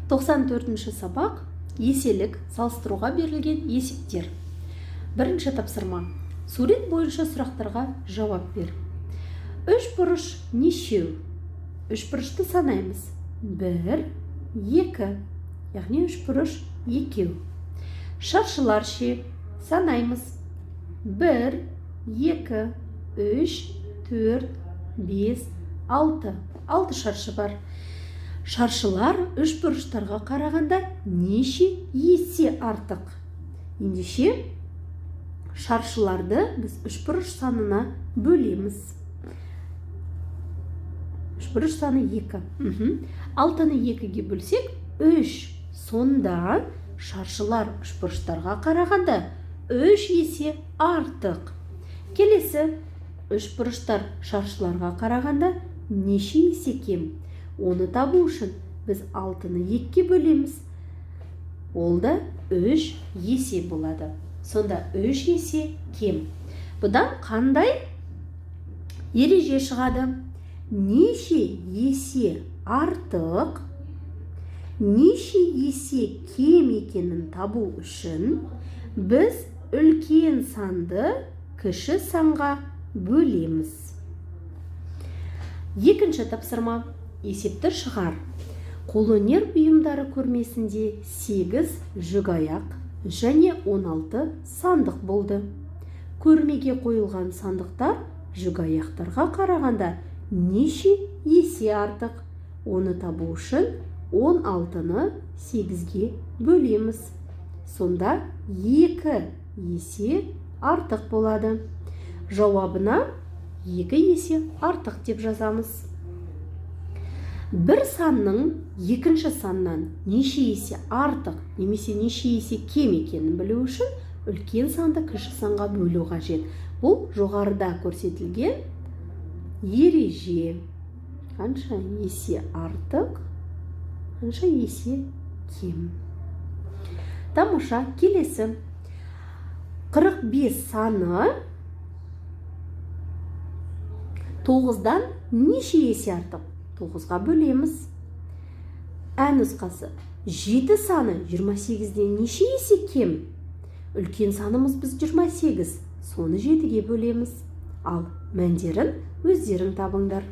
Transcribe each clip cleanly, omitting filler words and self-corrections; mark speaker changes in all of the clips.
Speaker 1: 94-ші сабақ. Еселік салыстыруға берілген есептер. Бірінші тапсырма: сурет бойынша сұрақтарға жауап бер. Үш бұрыш нешеу? Үш бұрышты санаймыз: бір, екі, яғни үш бұрыш екеу. Шаршылар ше? Санаймыз: бір, екі, үш, төрт, бес, алты. Алты шаршы бар. Шаршылар үш бұрыштарға қарағанда неше есе артық? Ендеше, шаршыларды біз үш бұрыш санына бөлеміз. Үш бұрыш саны екі. Алтыны екіге бөлсек, үш. Сонда шаршылар үш бұрыштарға қарағанда үш есе артық. Келесі: үш бұрыштар шаршыларға қарағанда неше есе кем? Оны табу үшін біз алтыны екіге бөлеміз, ол да үш есе болады. Сонда үш есе кем. Бұдан қандай ереже шығады? Неше есе артық, неше есе кем екенін табу үшін біз үлкен санды кіші санға бөлеміз. Екінші тапсырма: есепті шығар. Қолөнер бұйымдары көрмесінде 8 жүкаяқ және 16 сандық болды. Көрмеге қойылған сандықтар жүкаяқтарға қарағанда неше есе артық? Оны табу үшін 16-ны 8-ге бөлеміз. Сонда 2 есе артық болады. Жауабына 2 есе артық деп жазамыз. Бір санның екінші саннан неше есе артық немесе неше есе кем екенін білу үшін үлкен санды кіші санға бөлу қажет. Бұл жоғарыда көрсетілген ереже. Қанша есе артық, қанша есе кем? Тамаша. Келесі: 45 саны 9-дан неше есе артық? 9-ға бөлеміз. Ә нұсқасы: 7 саны 28-ден неше есе кем? Үлкен санымыз біз 28, соны 7-ге бөлеміз. Ал мәндерін өздерің табыңдар.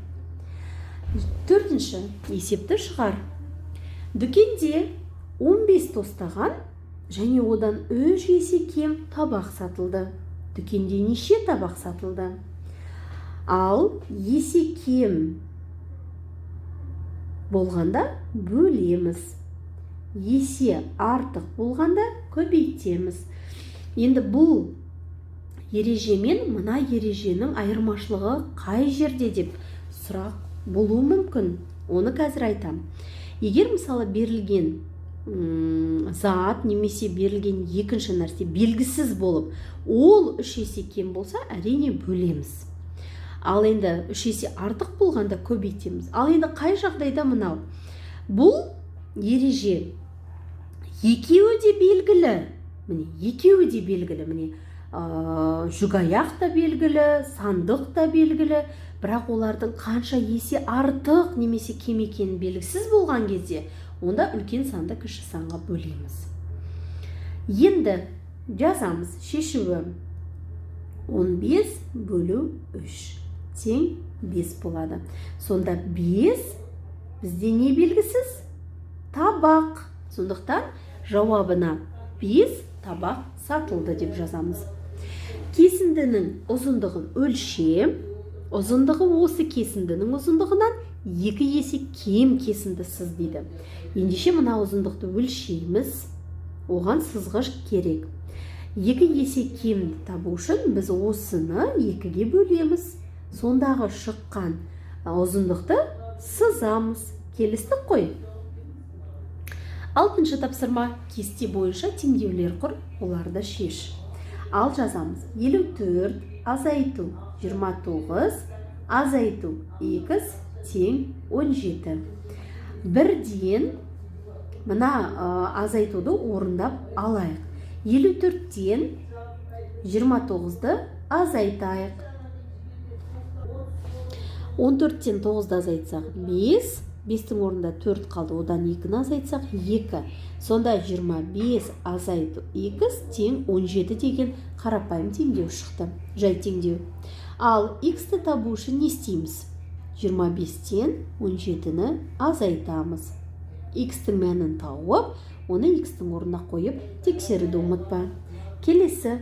Speaker 1: Төртінші: есепті шығар. Дүкенде 15 тостаған және одан 3 есе кем табақ сатылды. Дүкенде неше табақ сатылды? Ал есе кем болғанда бөлеміз, есе артық болғанда көбейтеміз. Енді бұл ереже мен мына ереженің айырмашылығы қай жерде деп сұрақ болуы мүмкін. Оны қазір айтам. Егер, мысалы, берілген зат немесе берілген екінші нәрсе белгісіз болып, ол үш есе кем болса, әрине, бөлеміз. Ал енді үш есе артық болғанда көбейтеміз. Ал енді қай жағдайда мынау, бұл ереже? Екеуі де белгілі, міне, екеуі де белгілі, міне, жүкаяқ та белгілі, сандық та белгілі, бірақ олардың қанша есе артық немесе кем екені белгісіз болған кезде, онда үлкен санды кіші санға бөлеміз. Енді жазамыз шешуі: 15 бөлу 3 тең 5 болады. Сонда 5 бізде не белгісіз? Табақ. Сондықтан жауабына 5 табақ сатылды деп жазамыз. Кесіндінің ұзындығын өлше. Ұзындығы осы кесіндінің ұзындығынан екі есе кем кесінді сыз дейді. Ендеше, мына ұзындықты өлшейміз, оған сызғыш керек. Екі есе кемді табу үшін біз осыны екіге бөлеміз, сондағы шыққан ұзындықты сызамыз. Келістік қой? Алтыншы тапсырма: кесте бойынша теңдеулер құр, оларды шеш. Ал жазамыз: 54 азайту 29 азайту х тең 17. Бірден мына азайтуды орындап алайық. 54-тен 29-ды азайтайық. 14-тен 9-ды азайтсақ, 5. 5-тің орнында 4 қалды, одан 2-ні азайтсақ 2. Сонда 25 азайту х тең 17 деген қарапайым теңдеу шықты, жай теңдеу. Ал х-ті табу үшін не істейміз? 25-тен 17-ні азайтамыз. Х-тің мәнін тауып, оны х-тің орнына қойып тексеруді ұмытпа. Келесі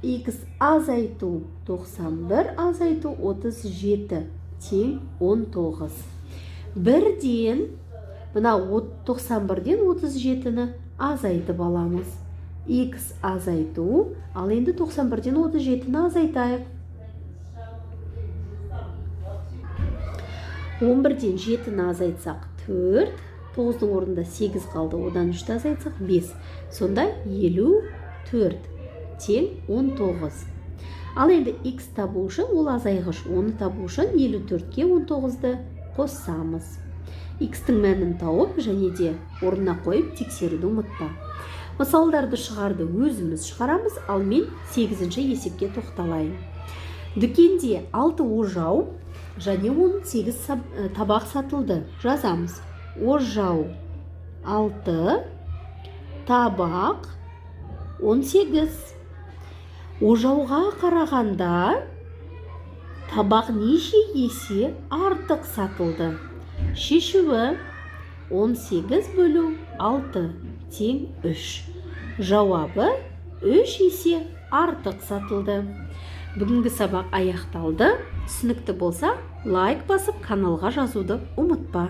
Speaker 1: х азайту 91 азайту 37 тең 19. Бірден мына 91-ден 37-ні азайтып аламыз. Х азайту, ал енді 91-ден 37-ні азайтайық. 11-ден 7-ні азайтсақ 4, 9-дың орнында 8 қалды, одан 3-ті азайтсақ 5. Сонда 54 тең 19. Ал енді х табу үшін ол азайғыш, оны табу үшін 54-ке 19-ды қоссамыз. Х-тің мәнін тауып және де орнына қойып тексеруді ұмытпа. Мысалдарды шығарды өзіміз шығарамыз, ал мен 8-ші есепке тоқталайын. Дүкенде 6 ожау және 18 табақ сатылды. Жазамыз. Ожау 6, табақ 18. Ожауға қарағанда табақ неше есе артық сатылды? Шешуі 18 бөлу 6 тең 3. Жауабы 3 есе артық сатылды. Бүгінгі сабақ аяқталды. Түсінікті болса, лайк басып каналға жазуды ұмытпа.